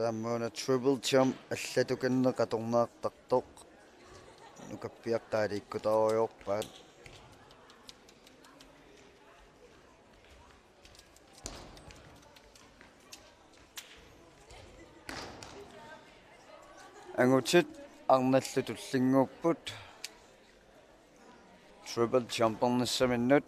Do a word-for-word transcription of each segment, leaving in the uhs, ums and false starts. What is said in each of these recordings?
Taammauna triple jump allatukanneq atorneqartartoq. Nukappiaqqat aliikkutarujoorpaat. Angutit arnallu tullinnguupput. Triple jumpernissaminnut.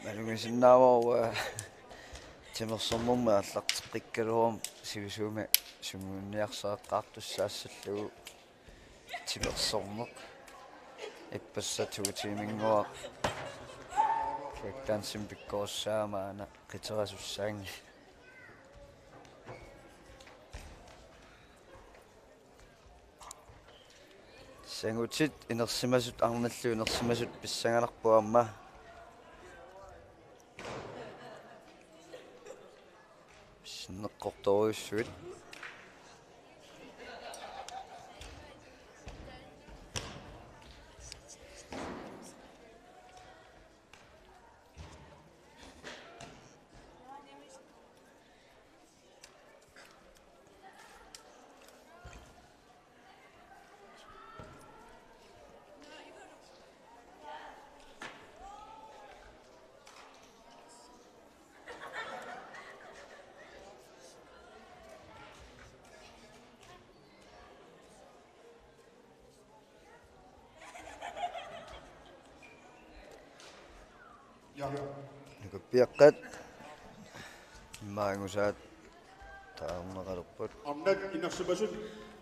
Malugisinnaavoq, eh, timersornermi aallarteqqikkaluarmat sivisuumik sungiunniarsareqqaartussaassallugu timersorneq. Ippassaq to tiiminngooq breakdancimik pikkorissaagama aana qiterasussaanngilaq. Angutit inersimasut arnallu inersimasut pissanganarpoq aamma. Pissinneqqortorujussuit. Ja. Nukappiaqqat. Immaqa angusaat taarneqalerput. Arnat inersimasut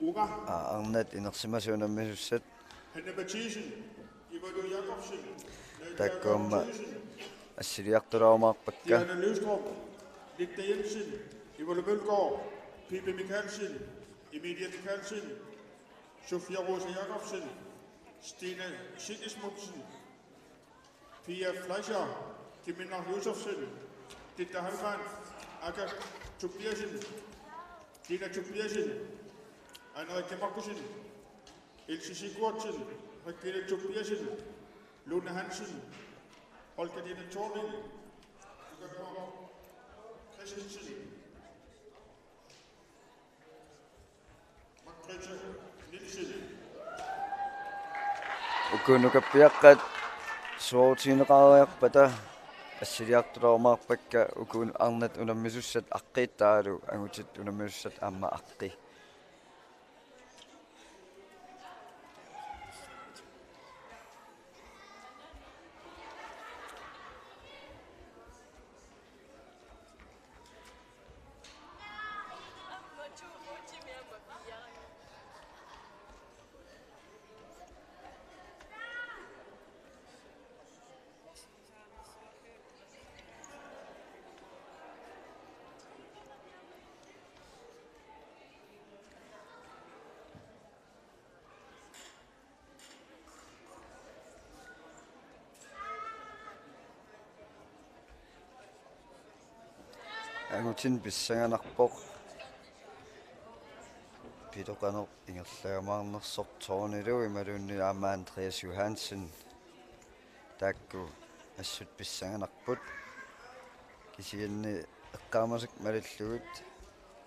uunga. Aa, arnat inersimasut unammisussat. Hanne Mathiesen, Ivalu Jakobsen, Nadia Taakkuamma Jakobsen, assiliartularumaarpakka. Diana Lystrup, Linda Jensen, Ivalu Mølgaard, Pibe Michaelsen, Emilie Michaelsen, Sofia Rosa Jakobsen, Stine Sigismundsen, Pia Fleischer, Kiminar Josefsen, Ditte Heilmann, Aka Tobiassen, Dina Tobiassen, Anne-Rikke Markussen, Else Sigurdsen, Regine Tobiassen, Lone Hansen, Olga Dina Thorning, Christensen, Uku nukappiaqqat soorutigineqareerpata assiliartularumaarpakka, uku arnat unammisussat aqqiittaralu angutit unammisussat aamma aqqi. Angutinik pissanganarpoq. Piloqanor ingerlagamaarnersoq Tonylu imaluunniit aamma Andreas Johansen. Taakku assut pissanganarput. Kisianni eqqaamasakka malillugit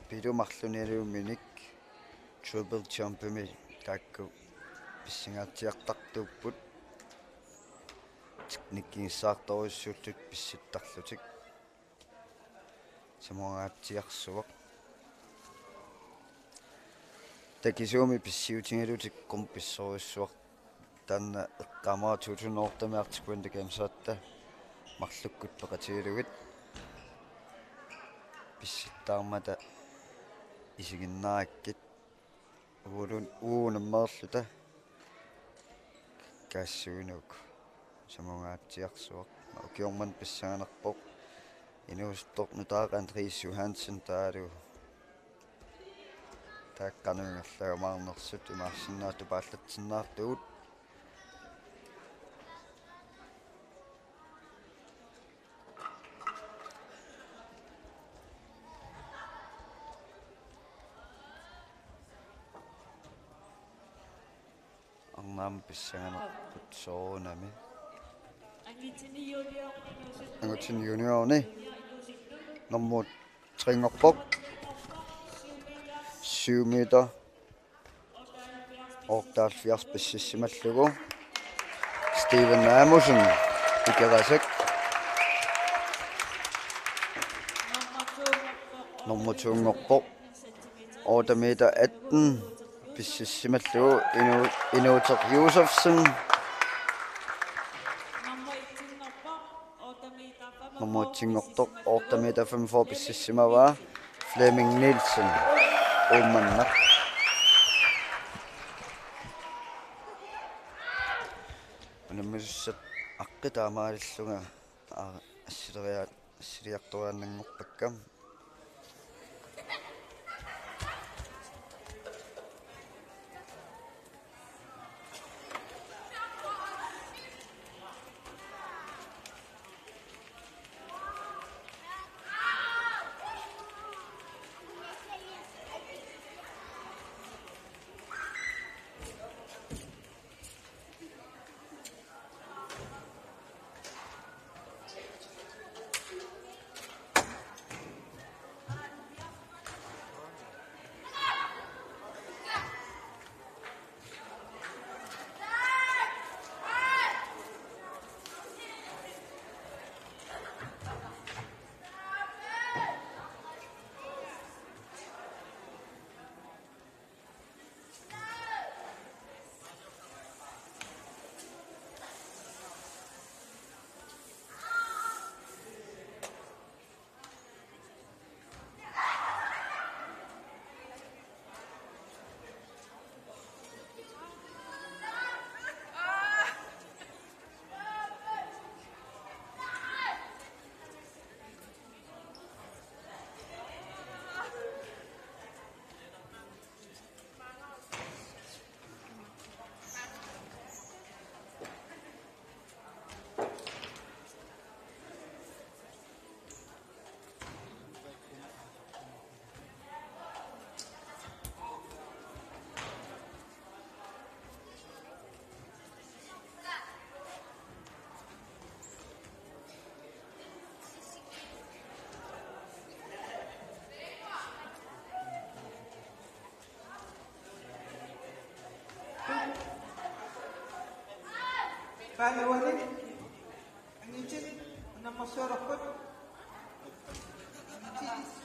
Pilu marlunnialuuminik triple jumpimi taakku pissangaatsiartartuupput. Teknikkigissaartorujussuullutik pissuttarlutik. Samoraatsiarsuaq. Takisuumik pissiutigalutik qummi pissorujussuaq. Taanna eqqaamavara to tusind otte-mi Arctic Winter Games-erata. Marlukkut peqatigalugit pissittaarmata isiginnaarakkit uulun uunammeerluta kaassuinuk samungaatsiarsuaq. Ukioq manna pissanganarpoq inuusuttoq nutaaq Andreas Johansen taavalu taakku qanoq ingerlagamaarnersut imaassinnaavoq tupaatsinnaartugut. Arnaq pissanganarput soorunami. Angutin juniorni nummer tre-nngorpoq. Syv meter otteoghalvfjerds pississimallugu. Steven Amundsen, Ikerasak. Nummer to-nngorpoq. Otte meter atten pississimallugu Inu-, Inuuteq Josefsen. Nummer et-inngortoq otte meter femogfyrre pississimavaa Flemming Nielsen, Uummannaq. Unammisussat aqqut taamaalillunga aa, assiliariaat-, assiliartoriaannanngorpakka. Pahlevanit, angutit unammersualerput. Angutit.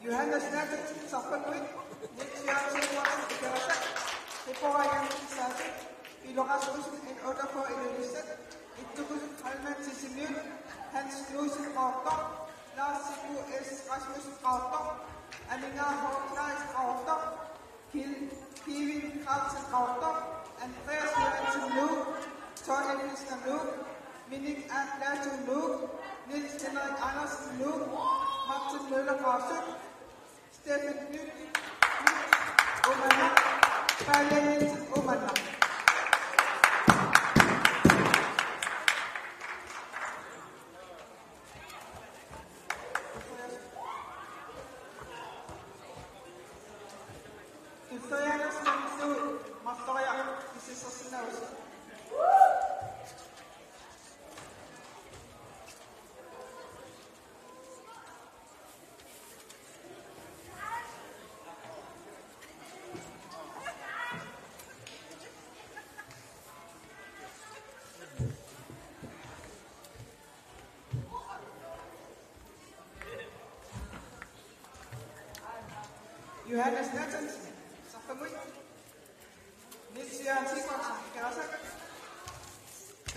Johannes Nathansen, sarpanuit, Niels Jørgensen, Morten Petersen, Deborah Jensen, Sase, Pilo Rasmussen, N otteogfyrre, Ilulissat, Ittukusup Heilmann, Sisimiut, Hans Knudsen, Qaqortoq, Lars Sibu S. Rasmussen, Qaqortoq, Amingaa H. Kleist, Qaqortoq, Kil-, Kevin Carlsen, Qaqortoq, Andreas Johansen, Nuuk, Tony Nielsen, Nuuk, Minik A. Platou, Nuuk, Niels Henrik Andersen, Nuuk, Martin Møller, Qaasup, Steffen Knud, Uummannaq, Palle Nielsen, Uummannaq. Tulleriiaarnersimanissuit marloriarlutik pissarsisinnaavasi. Johannes Nathansen, sarpanuit. Niels Jørgen Sigurdsen, Ikerasak.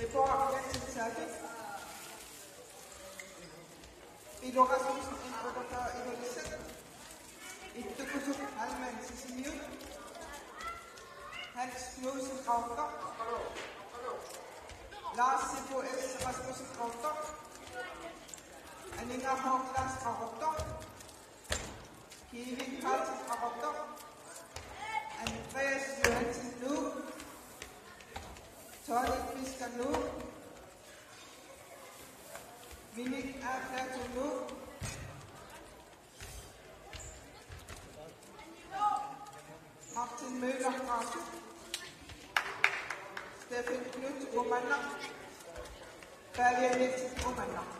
Rebora Jensen Saki. Pilo Rasmussen, N otteogfyrre enoghalvtreds. Ittukusup Heilmann Sisimiut. Hans Knudsen Qaqortoq. Lars Sippo S. Rasmussen Qaqortoq. Aningaaq H. Klaas Qaqortoq. Kevin Carlsen Qaqortoq. Andreas Johansen Nuuk. Tony Fisker Nuuk. Minik A. Plato Nuuk. Martin Møller Qaasup. Steffen Knuth Uummannaq. Pavia Nielsen Uummannaq.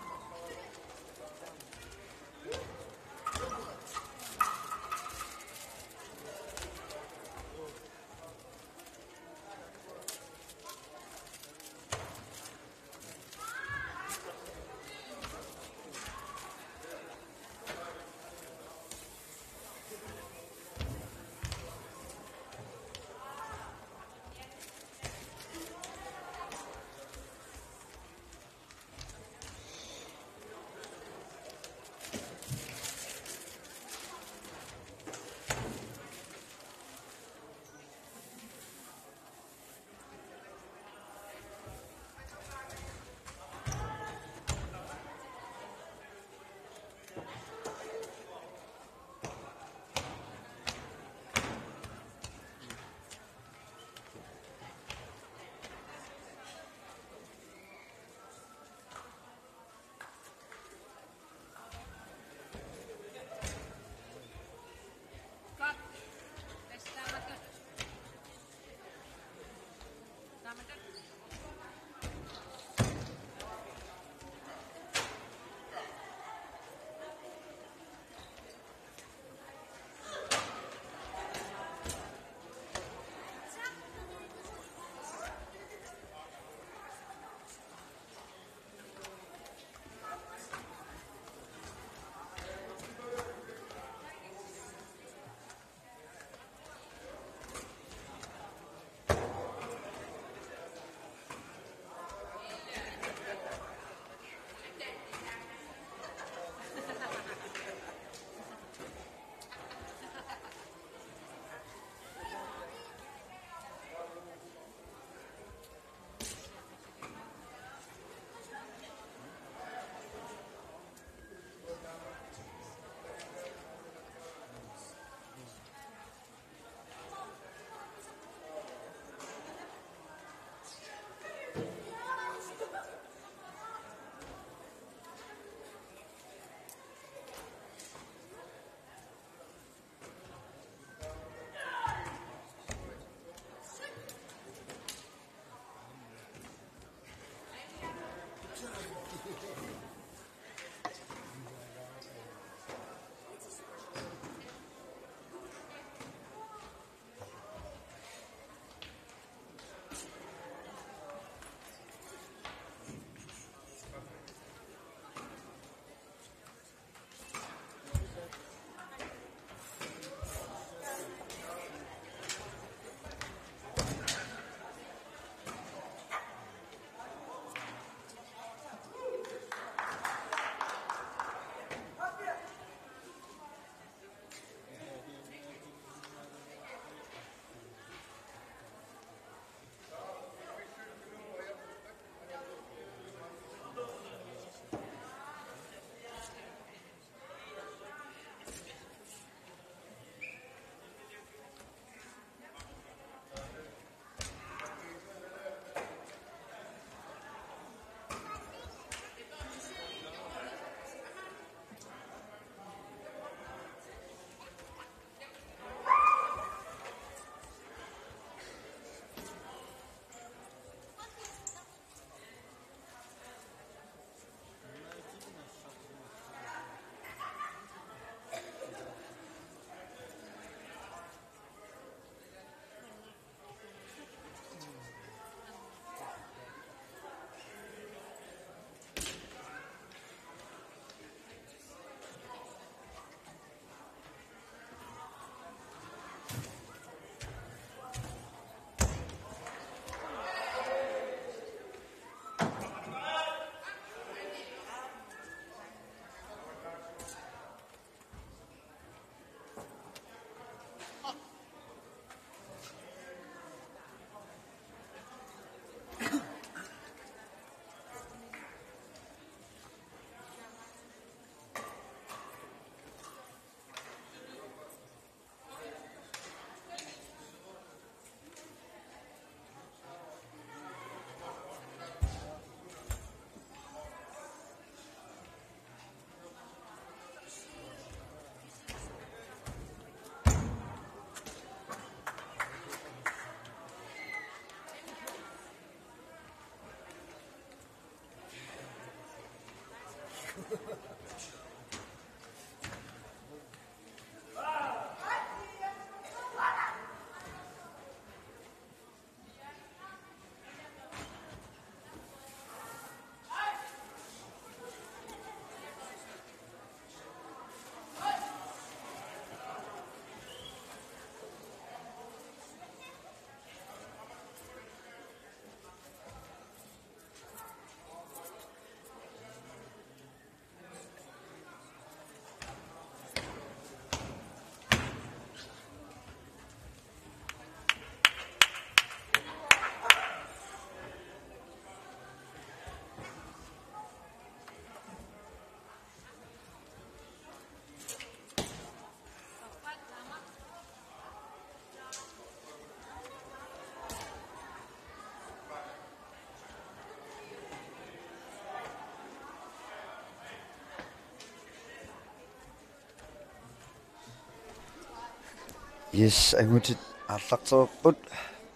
Yes, angutit aallartereerput.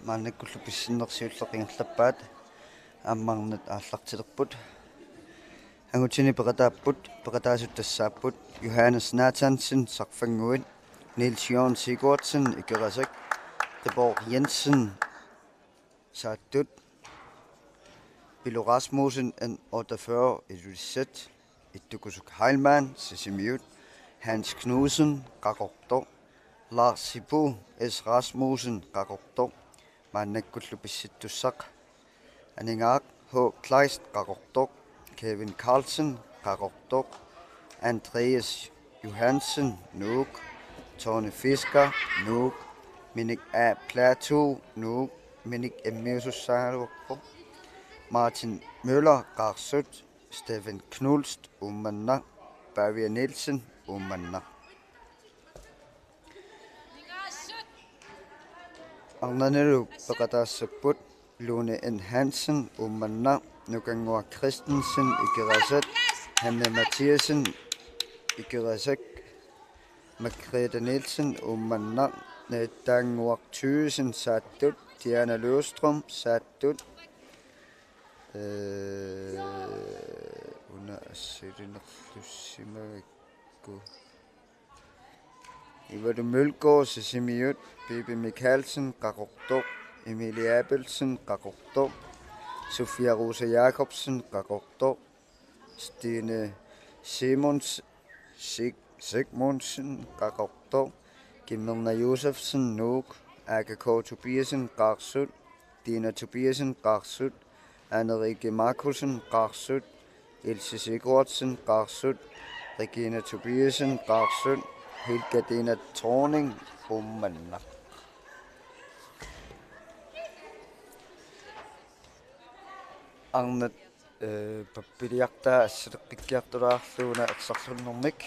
Maannakkullu pissinneq siulleq ingerlappaat. Aamma arnat aallartilerput. Angutini peqataapput, peqataasut tassaapput: Johannes Nathansen, Sarfannguit, Niels Jørgen Sigurdsen, Ikerasak, Debor Jensen, Saattut, Pilo Rasmussen, N otteogfyrre, Ilulissat, Ittukusuk Heilmann, Sisimiut, Hans Knudsen, Qaqortoq, Lars Sipu, S Rasmussen, Qaqortoq, maannakkullu pissittussaq, Aningaaq H. Kleist, Qaqortoq, Kevin Carlsen, Qaqortoq, Andreas Johansen, Nuuk, Tony Fisker, Nuuk, Minik A. Platou, Nuuk, Minik M-iusussaaluarpoq, Martin Møller, Qaarsut, Steffen Knudsen, Uummannaq, Pavia Nielsen, Uummannaq. Arnanilu peqataassapput: Lone N. Hansen, Uummannaq, Nukannguaq Christensen, Ikerasak, Hanne Mathiassen, Ikerasak, Margrethe Nielsen, Uummannaq, Neettaannguaq Thygesen, Saattut, Diana Løvstrøm, Saattut, ee, una assilinerlussimagakku. Ivalu Mølgaard, Sisimiut, Bibi Michaelsen, Qaqortoq, Emilie Abelsen, Qaqortoq, Sofia Rosa Jacobsen, Qaqortoq, Stine Simons, Sig-, Sigmundsen, Qaqortoq, Kimerna Josefsen, Nuuk, Aka K. Tobiassen, Qaarsut, Dina Tobiassen, Qaarsut, Anne-Rikke Markussen, Qaarsut, Ilse Sigurdsen, Qaarsut, Regina Tobiassen, Qaarsut, Hilka Dina Thorning, Uummannaq. Arnat, ee, pappiliartaa assiliiqqikkiartulaarlugu una erserlunnermik.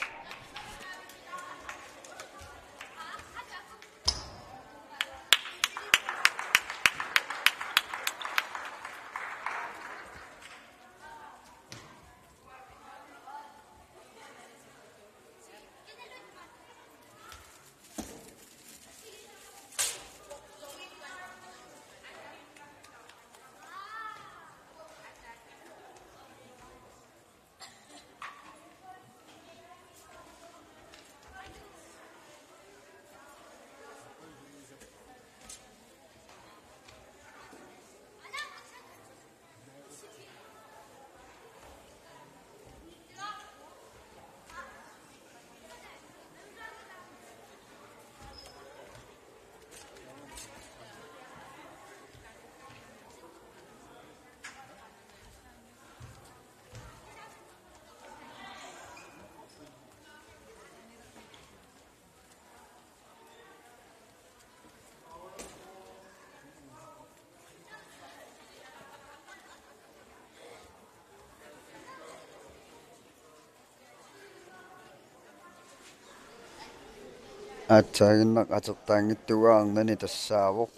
Aatsaaginnaq atertaanngitsugaa arnani tassaavoq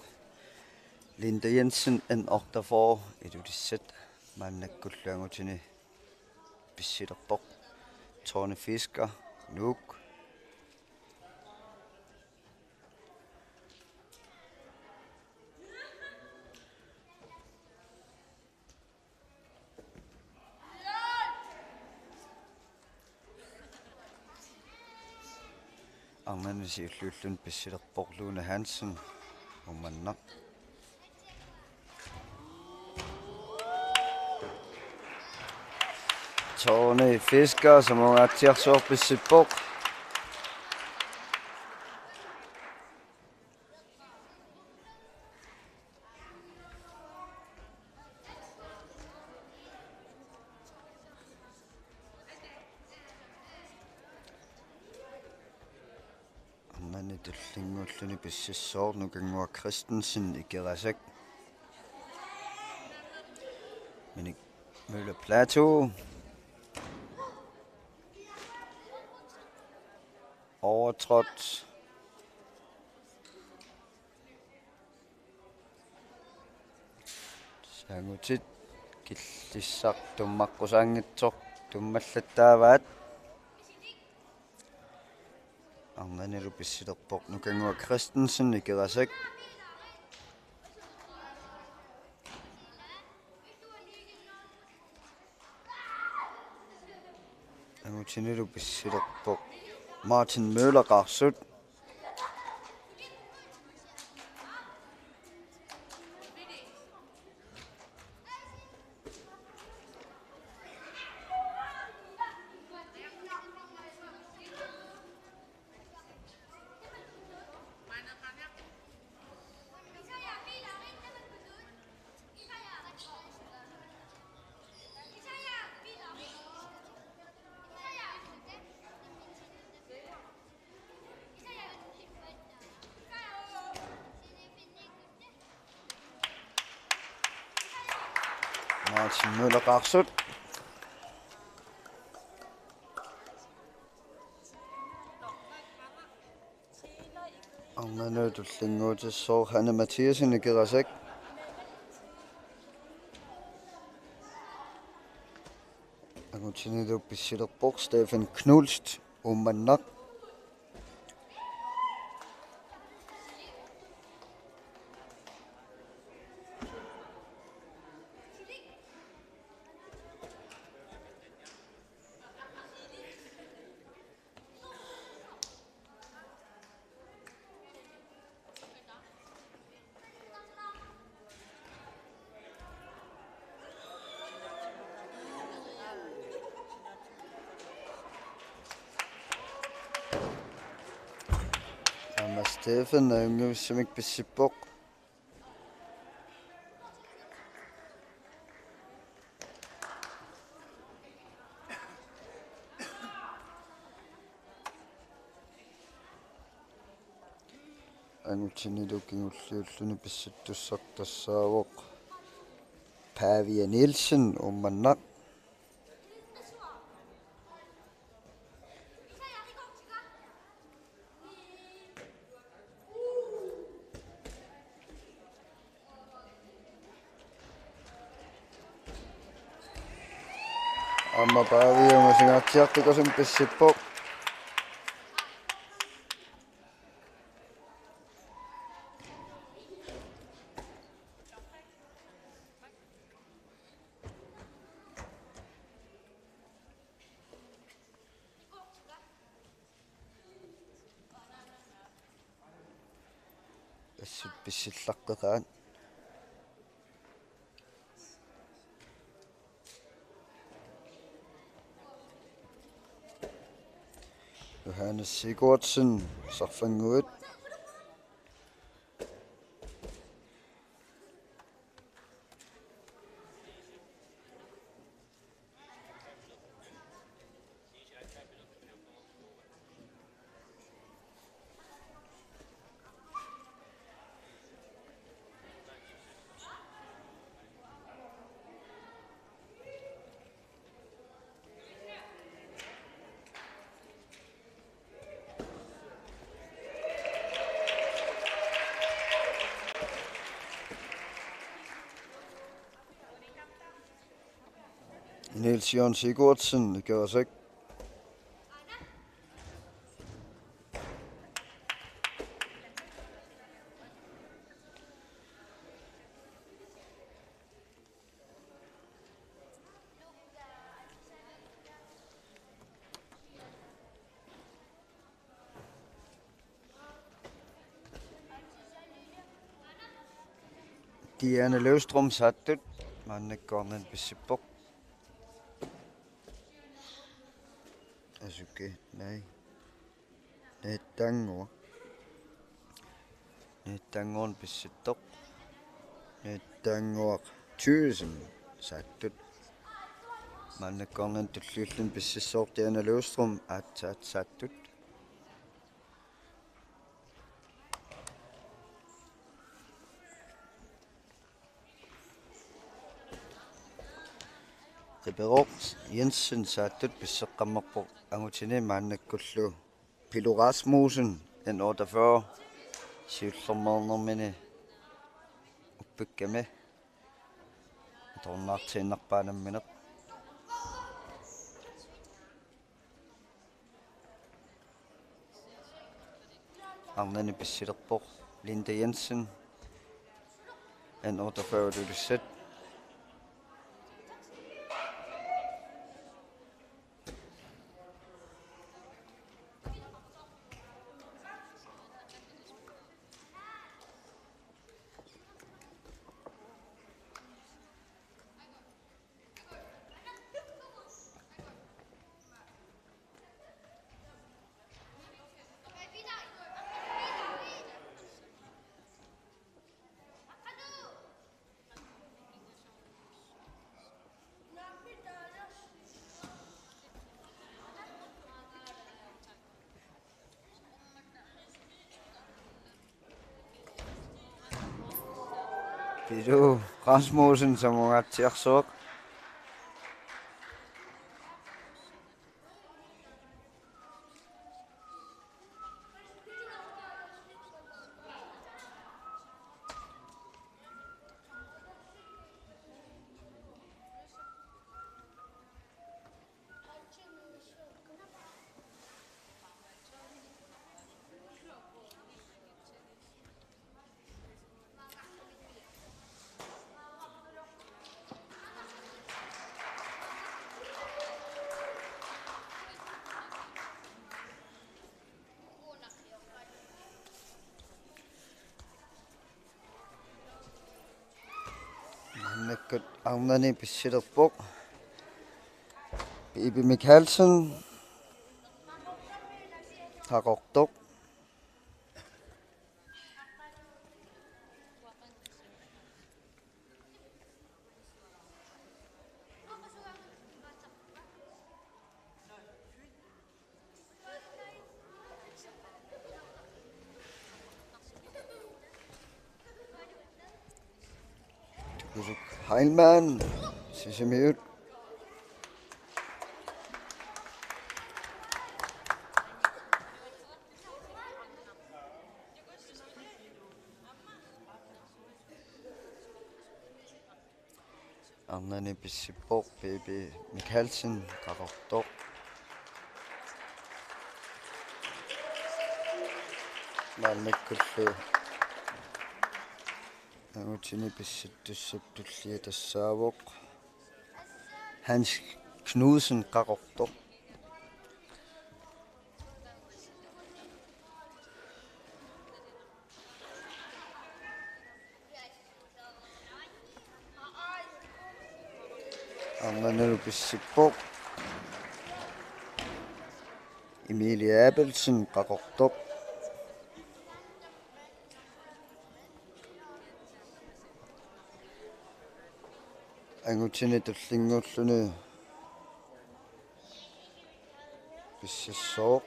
Linda Jensen, N otteogfyrre, Ilulissat, maannakkullu angutini pissilerpoq. Tony Fisker, Nuuk. Arnani siulliulluni pissilerpoq Lone Hansen, Uummannaq. Tony Fisker, samuungaatsiarsuaq, pissippoq. Arnani tullinnguulluni pississooq Nukannguaq Christensen, Ikerasak. Minik Møller Platou. Overtrådt. Angutit killissaq tummaqqusaanngitsoq tummallattaavaat. Arnanilu pissilerpoq Nukannguaq Christensen, Ikerasak. Angutinilu pissilerpoq Martin Møller, Qarsut. Martin Møller, Qarsut. Arnanut tullinnguutissooq Hanne Mathiassen, Ikerasak. Angutinilu pissilerpoq Steffen Knust, Uummannaq. Aamma Steffen ajunngivissumik pissippoq. Angutinilu kingulliulluni pissittussaq tassaavoq Pavia Nielsen, Uummannaq. Aamma Pavia ungasinngaartiartukasun pissippoq. Assut pissillaqqeqaat. Johannes Sigurdsen, Sarfannguit. Niels Jørgen Sigurdsen, Ikerasak. Diana Løvstrøm, Saattut, maannakkornat pissippoq. Asuki, nej. Nittannguaq. Nittannguaq pissittoq. Nittannguaq Thyssen, Saattut. Maannakkornat tulliulluni pississooq Diana Løvstrøm, aatsaat Saattut. Qiperoq Jensen, Saattut, pisseqqammerpoq angutini maannakkullu Pilu Rasmussen, N otteogfyrre, siullermeernermini uppikkami atorunnaartiinnarpaa nammineq. Arnani pissilerpoq Linda Jensen. N otteogfyrre Ilulissat. Pilu Rasmussen samungaatsiarsuaq. Maannakkut arnani pissilerpoq Bibi Mikkelsen, qaqortoq. Tukusuk Heilmann, Sisimiut. Arnani pissippoq Bibi Mikkelsen, qaqortoq. Maannakkullu angutini pissittussap tullia tassaavoq Hans Knudsen, qaqortoq. Arnanilu pissippoq Emilie Abelsen, qaqortoq. Angutini tullinnguulluni pississooq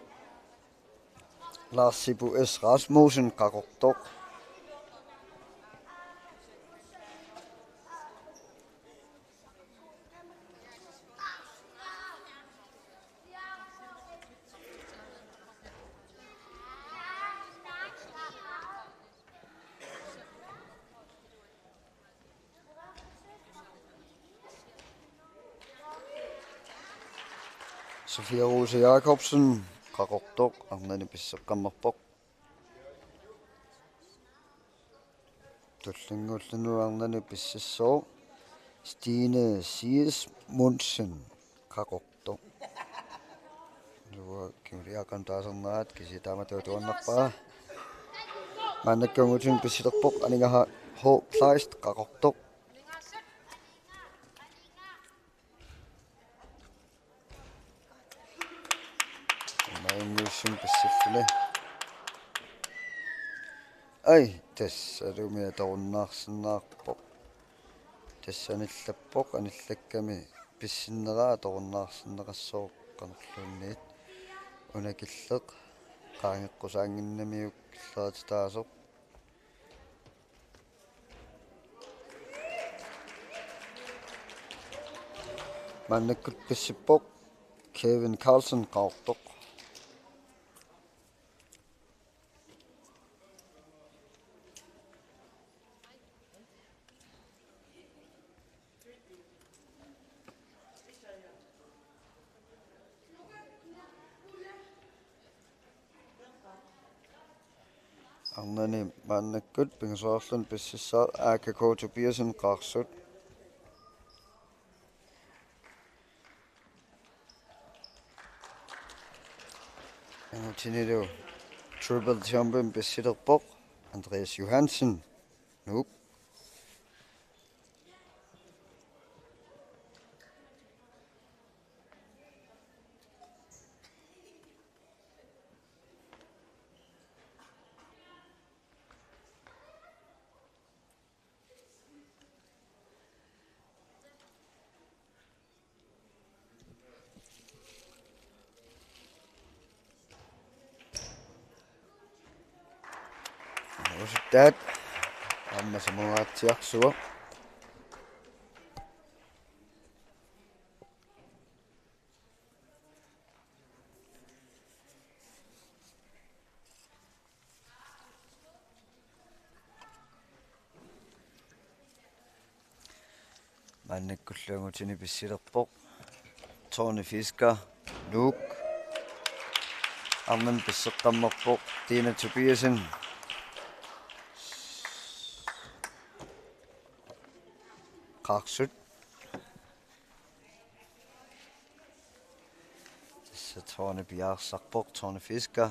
Lars Sibu S. Rasmussen, qaqortoq. Sofia Rose Jacobsen, qaqortoq, arnani pisseqqammerpoq. Tullinnguullunilu arnani pississooq Stine Sies Monsen, qaqortoq. Ilua kinguliaqan taasarnerat kisianni taamatut atuarnerpaa. Maannakkut angutini pissilerpoq Aningaaq H. Kleist, qaqortoq. Maannakkut pissilluni. Ai, tassalumi atorunnaarsinnaarpoq. Tassa anillappoq, anillakkami pissinnera atorunnaarsinneqassooq qanorluunniit. Una killeq qaangeqqusaannginnamiuk killerititaasoq. Maannakkut pissippoq Kevin Carlsen, qaqortoq. Arnani maannakkut pingasoorlun pississaaq A K K Tobiassen Qaarsut. Angutinilu triple jumpin pissilerpoq Andreas Johansen, Nuuk. Usittaat aamma samaatsiarsuaq. Maannakkullu angutini pissilerpoq Tony Fisker, Nuuk. Arnani pisseqqammerpoq Dina Tobiassen, Qaarsut. Tassa Tony piaarsarpoq, Tony Fisker.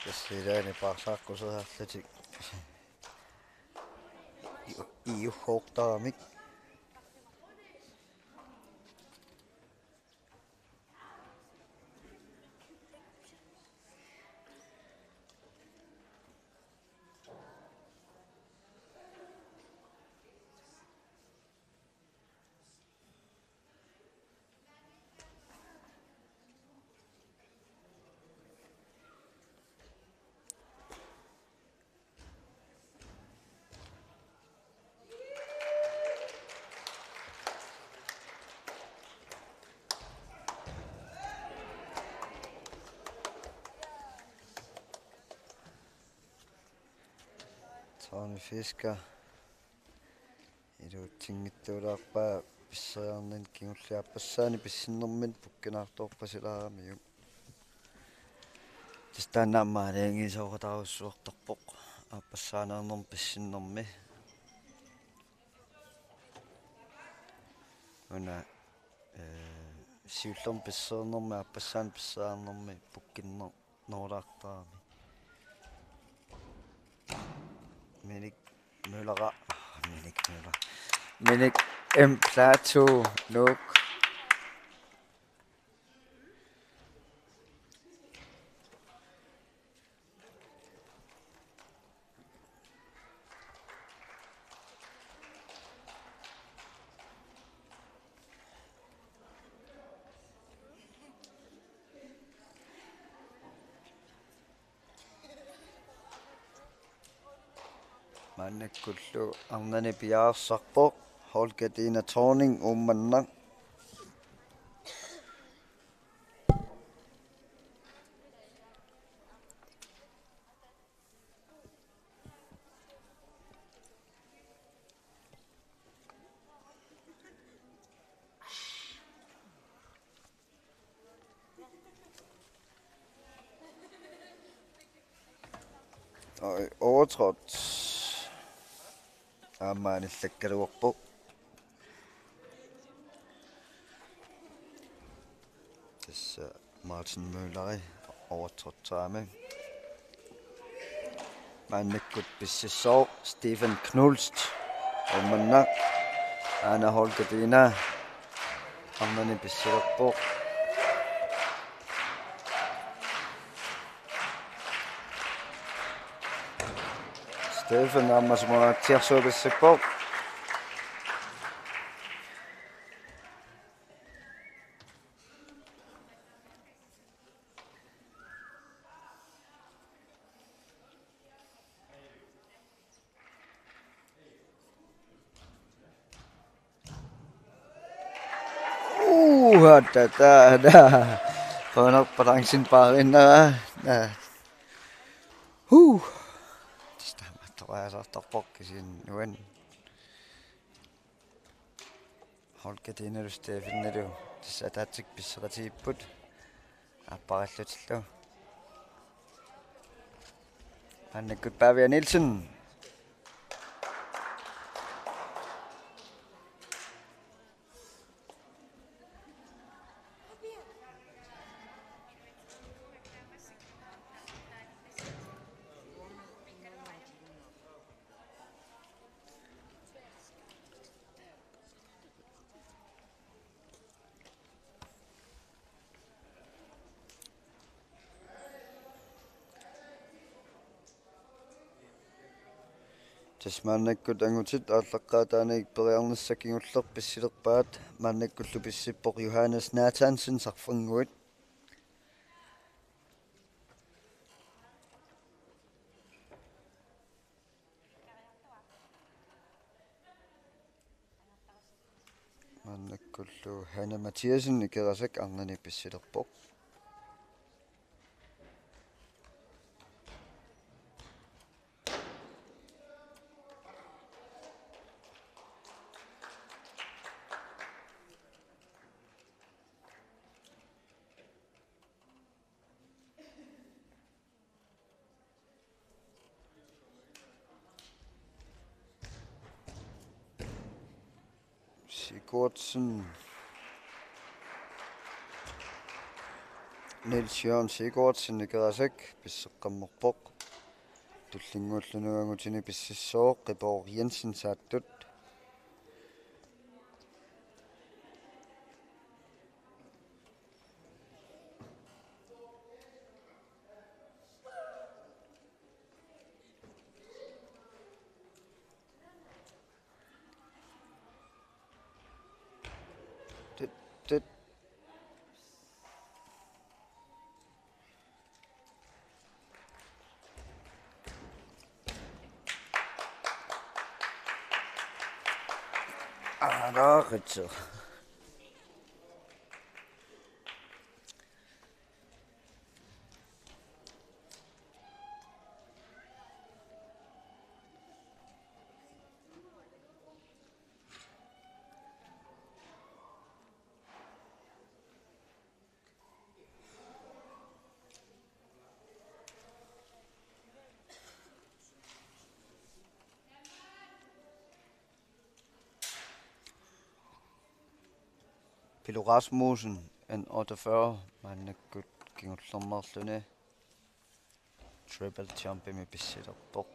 Tassa ilaanni paarlaaqqusaarlutik iu-, iuhoortaramik. Tony Fisker iluatsinngitsoorpaa pisseriarninni kingullermi aappassaani pissinnermini pukkinaartoorpasilaaramiuk. Tassa taanna aamma aalajangiisooqataarujussuartarpoq aappassaaneernermi pissinnermi. Una, eh, siullermik pisseriarnermi aappassaani pisseriarnermi pukkinner-, noolaartarami. Minik Møller. Minik Møller. Minik M. Plato, Nuuk. Maannakkullu arnani piaarsarpoq Holger Dina Thorning, Uummannaq. Oj, overtrådt. Aamma anillakkaluarpoq. Tassa Martin Mølleri overtrådtsaami. Maannakkut pississooq Stephen Knulst, Uummannaq. Aana Holger Dina arnani pissilerpoq. Steffen aamma simunatsiarsuupissippoq. Uu, atta, ta, ta. Qujanarpoq balancen paariinnarlugu. Naa. Huu. Tassa aamma toqqaasartarpoq kisianni uani. Holkatiinallu Steffenilu tassa ataatsik pisseqatigiipput. Aappariillutillu. Maannakkut Pavia Nielsen. Tassa maannakkut angutit aallaqqaataaniit periarnissaq kingulleq pissilerpaat, maannakkullu pissippoq Johannes Nathansen Sarfannguit. Maannakkullu Hanne Mathiassen Ikerasak arnani pissilerpoq. Sigurdsen. Niels Jørgen Sigurdsen Ikerasak pisseqqammerpoq. Tullinnguulluni angutini pississooq Qipoor Jensen Saattut. Tut, tut. Aa, der er rigtig. Pilo Rasmussen, N otteogfyrre, maannakkut kingullermeerluni triple jumpimi pissilerpoq.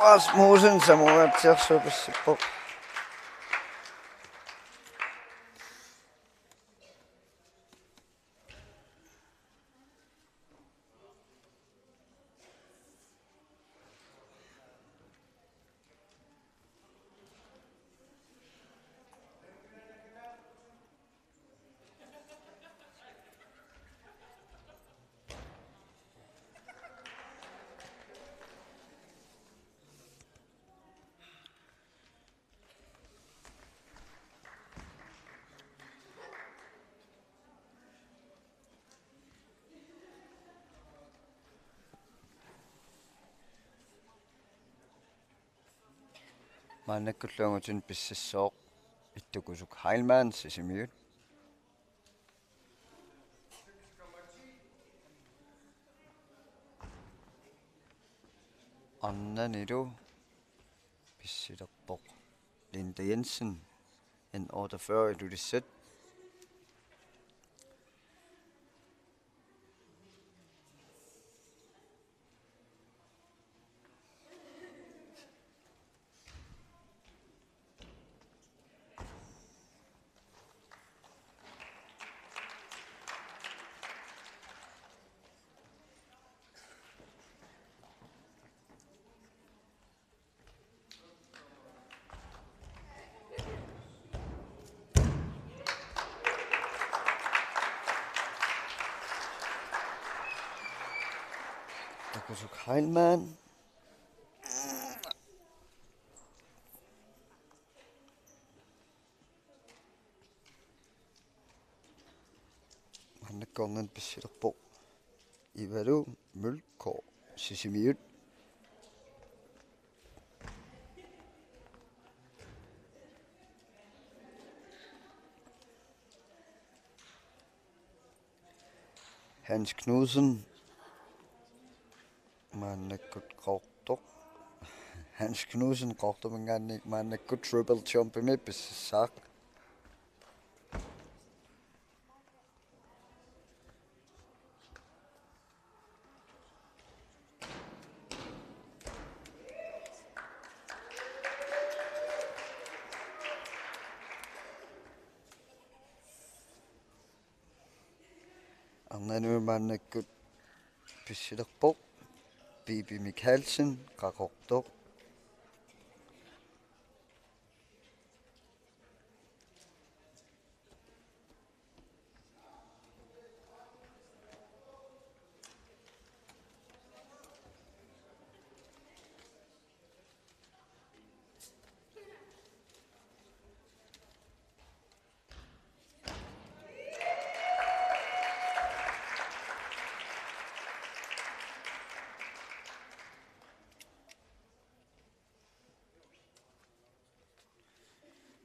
Rasmussen, Samuel Tjersov, Sippo. Maannakkullu angutini pissassooq Ittukusuk Heilmann Sisimiut. Arnanilu pissilerpoq Linda Jensen, N otteogfyrre Ilulissat. Ittukusuk Heilmann. Maannakkornani pissilerpoq Ivalu Mølgaard Sisimiut. Hans Knudsen maannakkut Qaqortoq. Hans Knudsen Qaqortuminngaanniit maannakkut triple jumpimi pissassaaq. Arnanut maannakkut pissilerpoq Bibi Mikaelsen, Qaqortoq.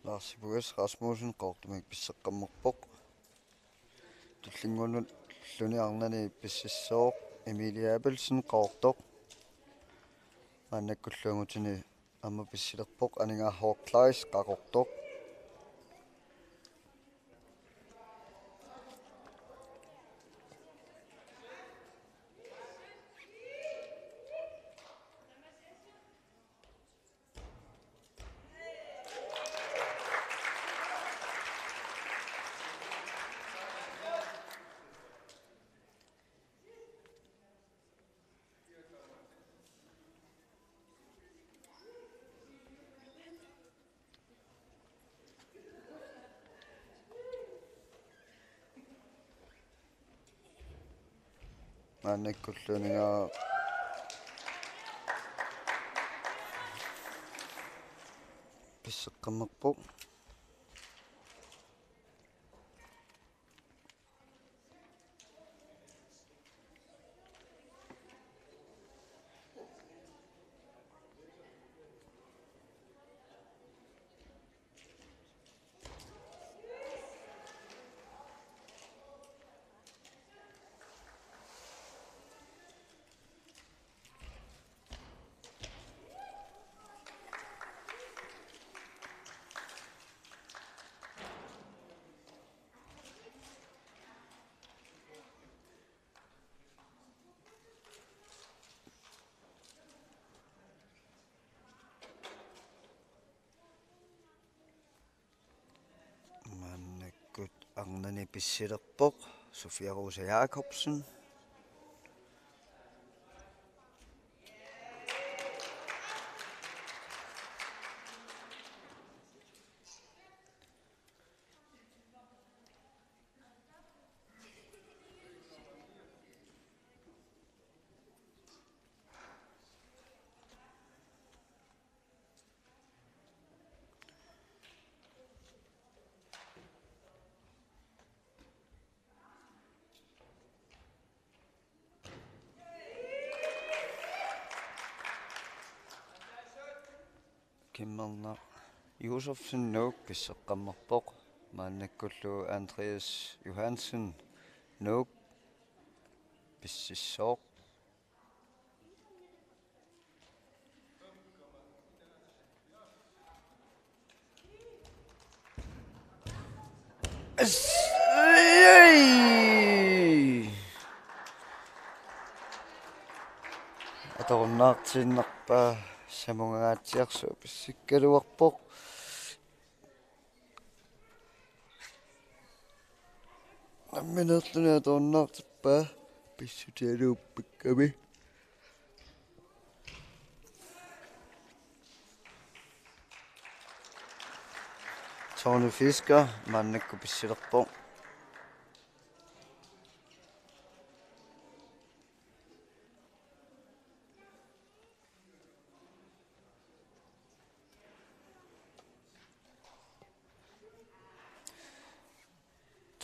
Lars Ibues Rasmussen Qaqortumiit pisseqqammerpoq. Tullinnguulluni arnani pissassooq Emilie Abelsen, Qaqortoq. Maannakkullu angutini aamma pissilerpoq Aningaaq Kleist, Qaqortoq. Maannakkullu Aningaaq pisseqqammerpoq. Maannakkut arnani pissilerpoq Sofia Rosa Jacobsen. Immernaq Josefsen Nuuk pisseqqammerpoq. Maannakkullu Andreas Johansen Nuuk pississooq. Atorunnaartiinnarpaa, Samungangaatsiarsuaq pissikkaluarpoq. Nammineerluni atorunnaartippaa, pissutigaluarpakkami. Tony Fisker maannakkut pissilerpoq.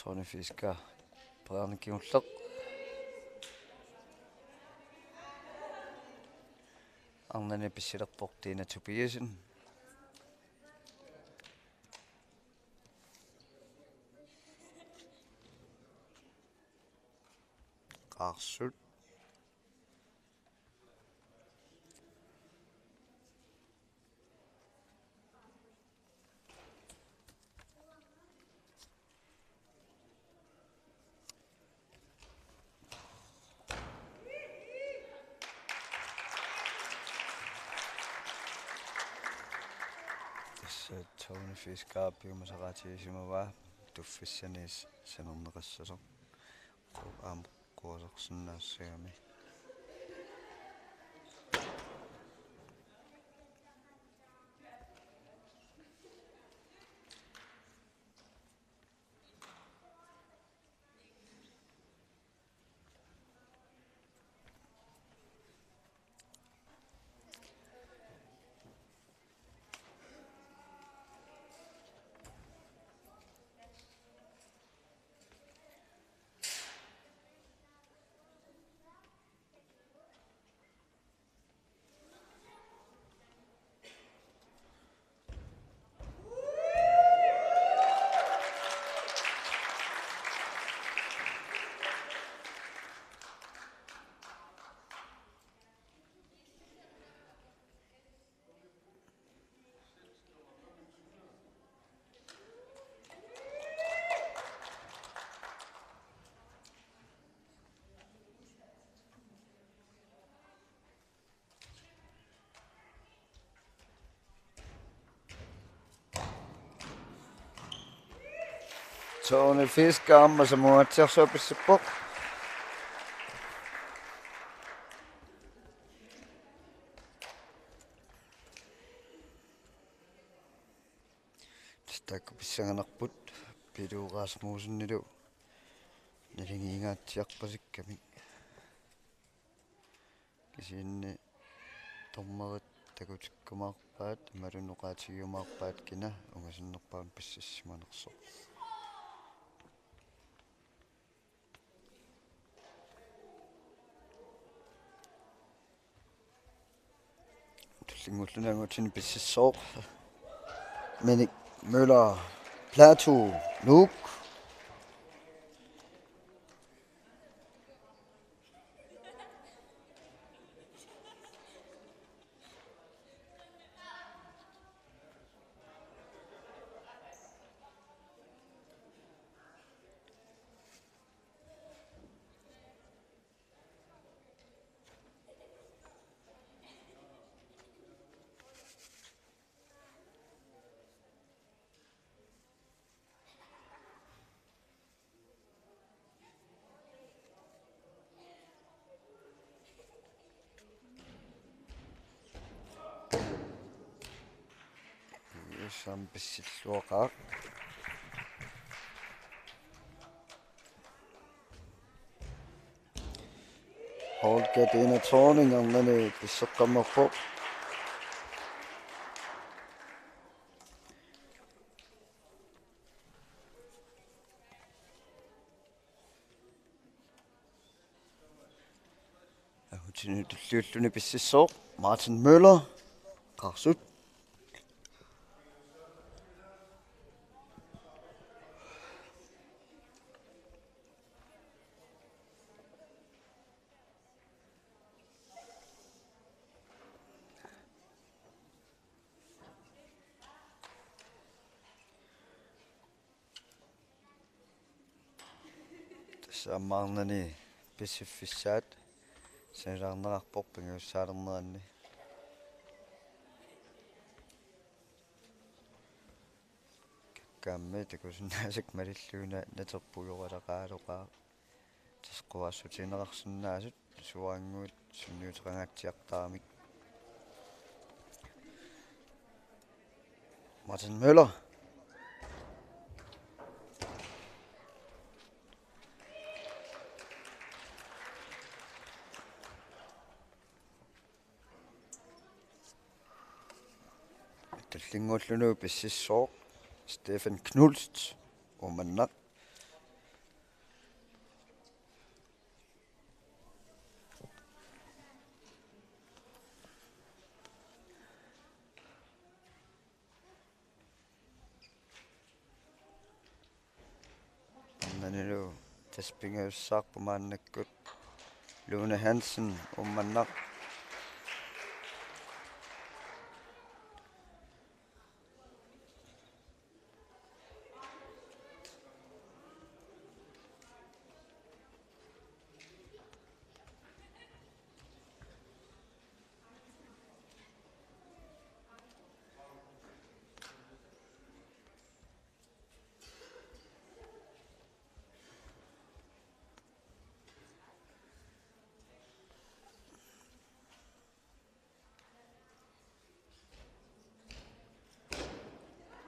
Tony Fisker periarfissaq kingulleq. Arnani pissilerpoq Tina Tobiassen. Qaarsut. Tassa Tony Fisker piumasaqaatigisimavaa tuffissani sanerneqassasoq. Qu-, aamma quasarsinnaassagami. Tony Fisker aamma Samungangaatsiarsuaq pissippoq. Taakku pissanganarput Pilu Rasmussenilu naligiingaatsiarpasikkami. Kisianni dommerit takutikkumaarpaat, imaluunniit oqaatigiumaarpaat kina ungasinnerpaamik pississimanersoq. Tullinngulluni angutinni pississooq Minik Møller, Plato, Nuuk. Sam pissilluaqaaq. Holger Dina Thorning arnani pisseqqammerpoq. Angutini tulliulluni pississooq Martin Møller, Qarsut. Saammaarnani pissiffissaat sanilaarneqarpoq pingajussaalerneranni. Kakkaammi takusinnaasakka malillugu naterpujoraluaqaaq. Tassa quaassutigineqarsinnaasut suaannguit sunniuteqangaatsiartaramik. Martin Møller. Tullinnguulluni pississooq Stefan Knust, Uummannaq. Arnanilu tassa pingajussaarpoq maannakkut Lone Hansen, Uummannaq.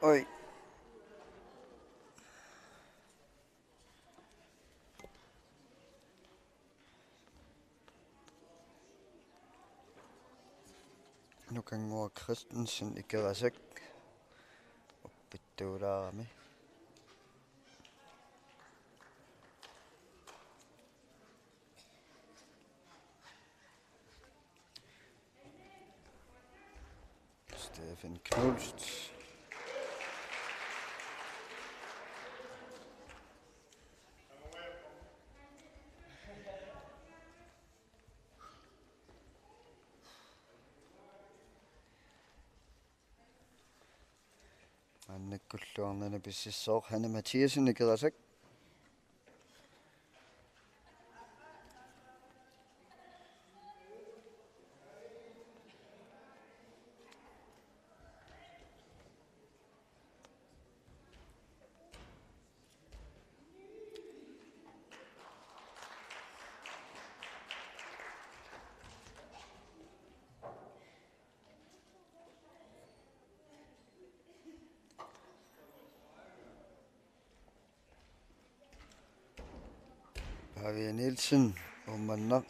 Oj. Nukannguaq Christensen, Ikerasak, uppittuulaarami. Stefan Knust. Maannakkullu arnani pississooq Hanne Mathiassen, Ikerasak. Pavia Nielsen, Uummannaq.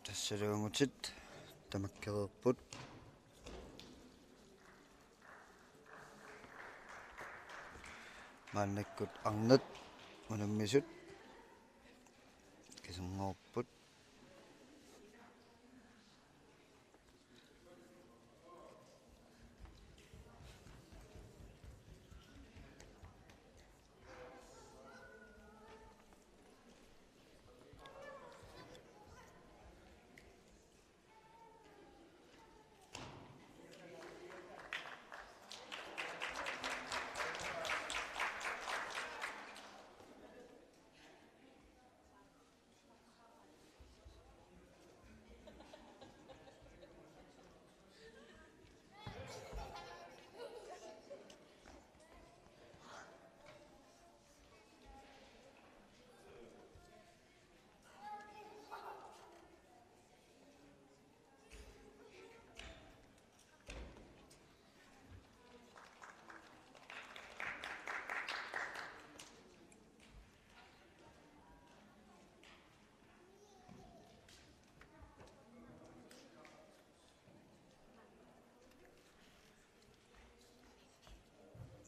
Tassalu angutit tamakkereerput. Maannakkut arnat unammisut kiserngorupput.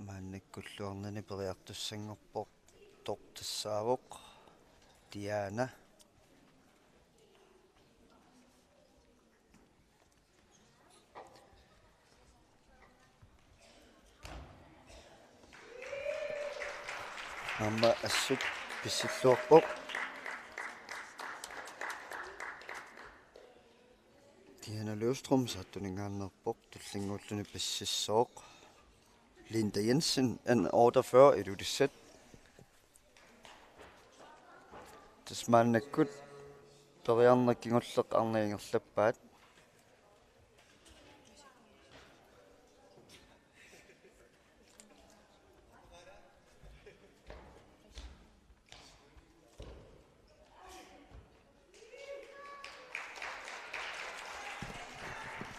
Maannakkullu arnani periartussanngorpoq, tortassaavoq Diana. Aamma assut pissilluarpoq. Diana Løvstrøm Saattuningaanneerpoq, tullinnguulluni pississooq. Linda Jensen, N otteogfyrre, Ilulissat. Tassa maannakkut periarneq kingulleq arnat ingerlappaat.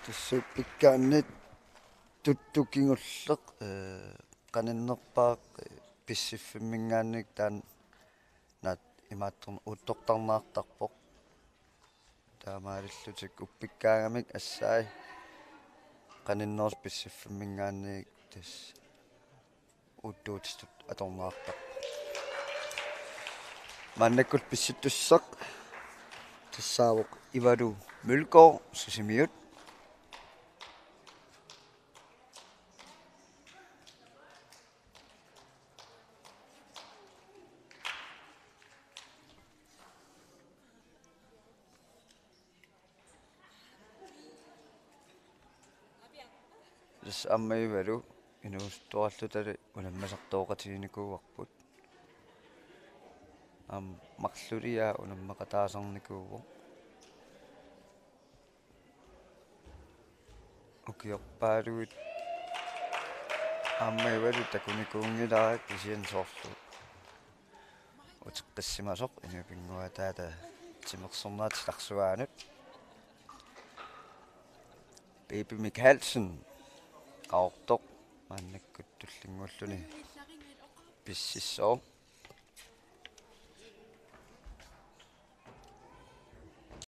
Tassa uppikkaanni tuttu kingulleq, ee, qaninnerpaaq, ee, pissiffimminngaanniit taanna naat imaattorn-, uuttortarnaartarpoq. Taamaalillutik uppikkaangamik assai qaninnerusoq pissiffimminngaanniit tassa uuttuutitut atorneqartarpoq. Maannakkut pissittussaq tassaavoq Ivalu Mølgaard Sisimiut. Tassa aamma Ivalu inuusuttuarallutali unammisartooqatiginikuuarput. Aamma marluliaa unammeqataasarnikuuvoq. Ukiorpaaluit aamma Ivalu takunikuunngilara, kisianni soorlu uteqqissimasoq inuup pinnguaataata timersornera titarsuaanut. Baby Mikaelsen, Qaqortoq, maannakkut tullinnguulluni pississooq.